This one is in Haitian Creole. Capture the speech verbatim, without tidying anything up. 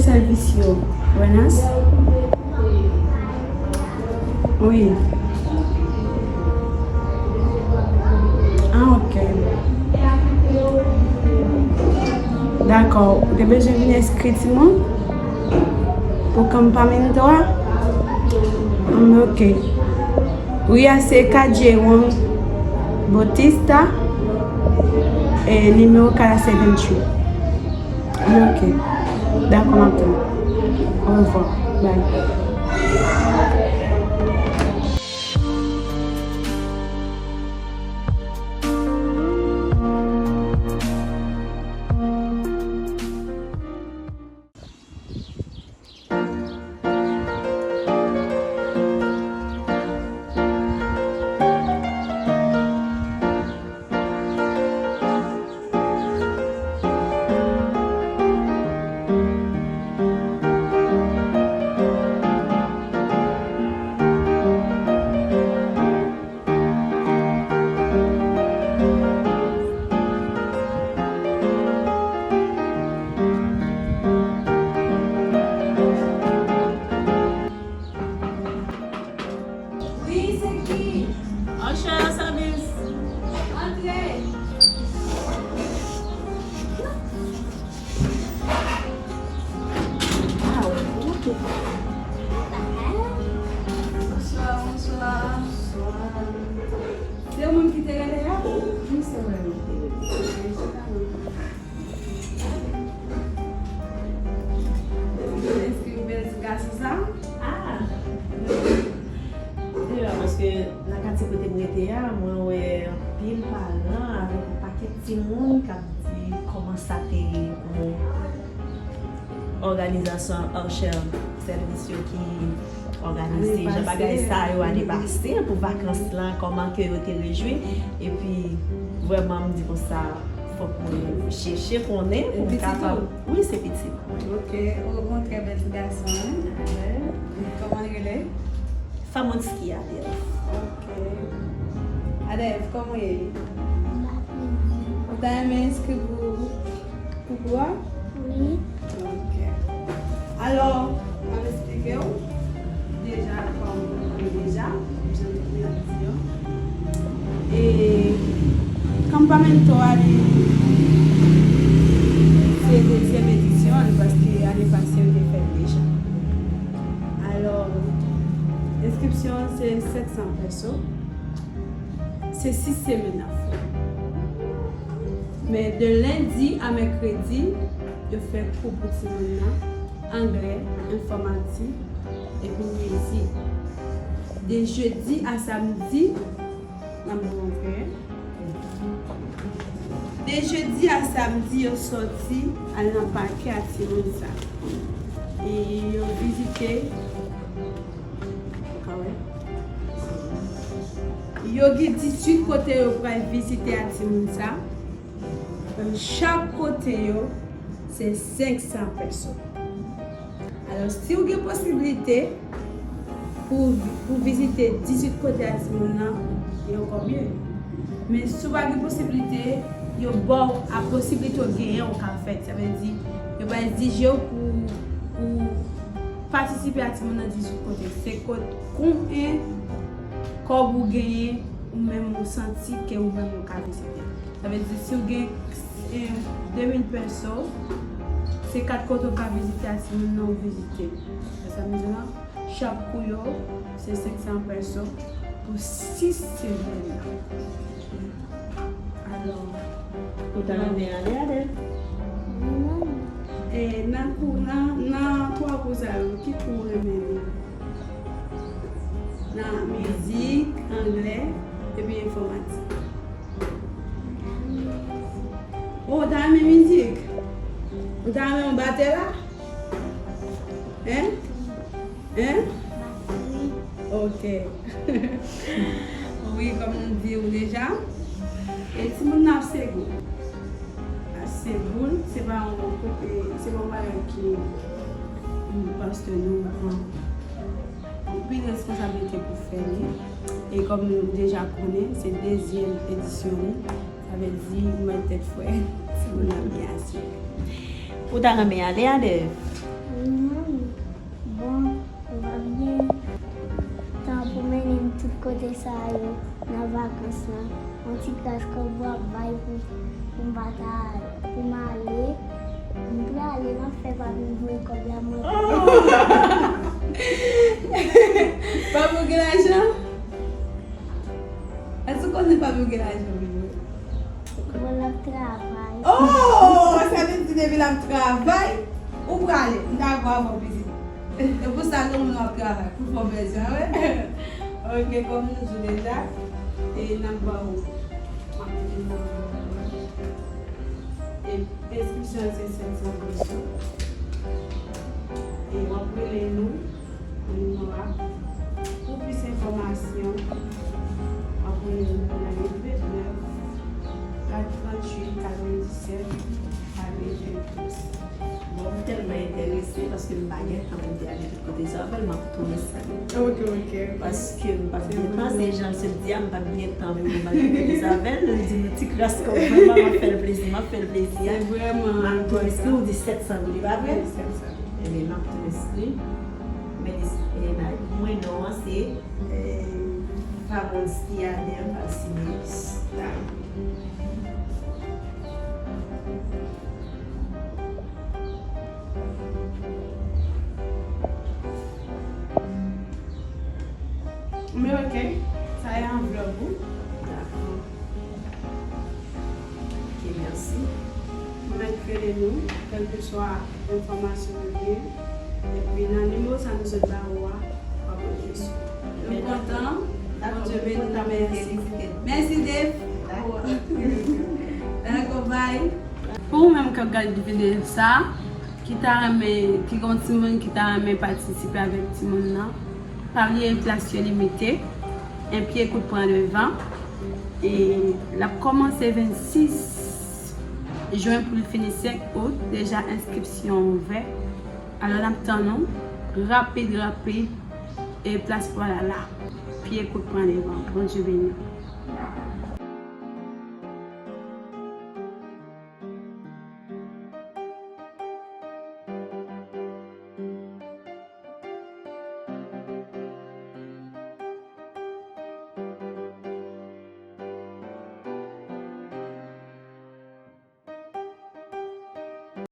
Sèvis yo, Wenas? Wi. Ah, ok. Dakò. Ou te bezwen vin enskri timoun pou kanpamento a? Mm, ok. Wi, a se Kadjewon Bautista, e nimewo kat a se venntuit. Ok. Dakò, m ap tann. Orevwa. Bye. Wi, se ki? Usher, sèvis. Antre. Ah, ok. Bonswa, bonswa. Se ou menm ki te rele a? Wi, se mwen menm ki te rele. Enskri bèl ti gason sa? Ah! Deja, paske nan katye kote m rete a, mwen wè anpil paran avèk yon pakèt timoun k ap di kòman sa te ye pou òganizasyon Usher, sèvis yo ki òganize jan bagay sa yo ane pase pou vakans lan, kòman ke yo te rejwi. Epi, vrèman, m di konsa, fòk mwen chèche konnen pou m kapab. Wi, se pitit mwen. Ok, ou gon trè bèl ti gason, wi. Kòman l rele? Famonski Adèl. Ok. Adèl, kòman w ye? Ou ta renmen enskri pou, pou kou a? Wi. Ok. Alò, m ap eksplike w. Deja, kòm ou konnen deja, jan tout moun ap di yo. E kanpamento a, li se dezyèm edisyon l, paske ane pase yo te fè l deja. Alò, enskripsyon an se sèt san pèso. Se sis semèn n ap fè. Men de lendi a mèkredi, yo fè kou pou timoun nan, anglè, enfòmatik, epi mizik. De jedi a samdi, n ap gen yon kreyè. De jedi a samdi, yo sòti al nan pake a timoun sa. E yo vizite, ou ka wè. Yo gen dizuit kote yo pral vizite a timoun sa. Chak kote yo, se senk san pèso. Alò, si w gen posiblite pou, pou vizite dizuit kote a timoun nan, e ankò mye. Men si w pa gen posiblite, yo ba w a posiblite w genyen w ka fè. Sa vle di, yo pral dirije w pou, pou patisipe a timoun nan dizuit kote. Se kot, konbyen kòb ou genyen, ou menm ou santi ke ou menm ou ka vizite. Sa vle di, si w gen, eh, de mil pèso, se kat kote w ka vizite a timoun nan ou vizite. Wè sa m di w la? Chak kou yo, se senk san pèso pou sis semèn nan. Alò, ou ta renmen ale avè l? E nan kou, nan, nan twa kou sa yo, ki kou w renmen li? Nan mizik, anglè, epi enfòmatik. Oh, ou ta renmen mizik? Ou ta renmen yon batè la? Hein? Hein? Ok. Wi, kòm nou di w deja, e timoun nan ap segoul. Ap segoul, se pa yon kote, se pa yon bagay ki, mm, paske nou pran anpil responsablite pou fè li. E kòm nou deja konnen, se dezyèm edisyon li. Sa vle di, mwen tèt fwèt, timoun nan byen asire. Ou ta renmen ale a Dèv? Bon, ou va byen? Tan pou mennen m tout kote sa yo nan vakans lan. Yon ti kras kòb w ap bay pou, pou m pa ta, pou m ale. M prale, m ap fè papi voye kòb la mwen. Papi gen lajan? Èske w konnen papi gen lajan, wi? Bon, l ap travay. Oh, sa vle di depi l ap travay, ou prale. M dakò avè w, pitit. E pou sa, gen moun w ap travay pou fè w plezi, wi. Ok, kòm nou di w deja, e n ap ba w, m ap mete nan e enskripsyon se sèt san peso. E w ap rele nou nan nimewo a. Pou plis enfòmasyon, w ap rele nou nan uit ven nèf, kat tranntuit, katrevenndisèt, katrevenndous. Bon, m tèlman enterese paske m pa gen tan pou m te ale tout kote sa avè l, m ap tounen sa. Ok, ok, ok. Paske m p ap gen tan, se jan l sot di a, m p ap gen tan pou m al tout kote sa avè l. Li di m ti kras kòb, vrèman, m ap fè l plezi, m ap fè l plezi a. Se vrèman. M ap tounen sa. Ou di sèt san goud, li pa vre? Wi, sèt san goud. Ebyen, m ap tounen sa. Men, e, mwen, non an, se, e, Famonski Aden Alcibius. Men ok, sa e anvlòp ou. Dakò. Ok, mèsi. Ou mèt rele nou, kèlkeswa enfòmasyon ou gen. Epi nan nimewo sa nou sot ba ou a, w ap rele sou. Nou kontan. Dakò, Bondye beni nou, mèsi. Mèsi, Dave. Dakò, bye. Pou ou menm k ap gade videyo sa, ki ta renmen, ki gen yon timoun ki ta renmen patisipe avèk timoun nan, pa bliye plas yo limite, en pye kout pran devan. E l ap kòmanse vennsis jen pou l fini senk out, deja enskripsyon ouvè. Alò, n ap tann nou rapid, rapid. E plas pral la, pye kout pran devan. Bondye beni.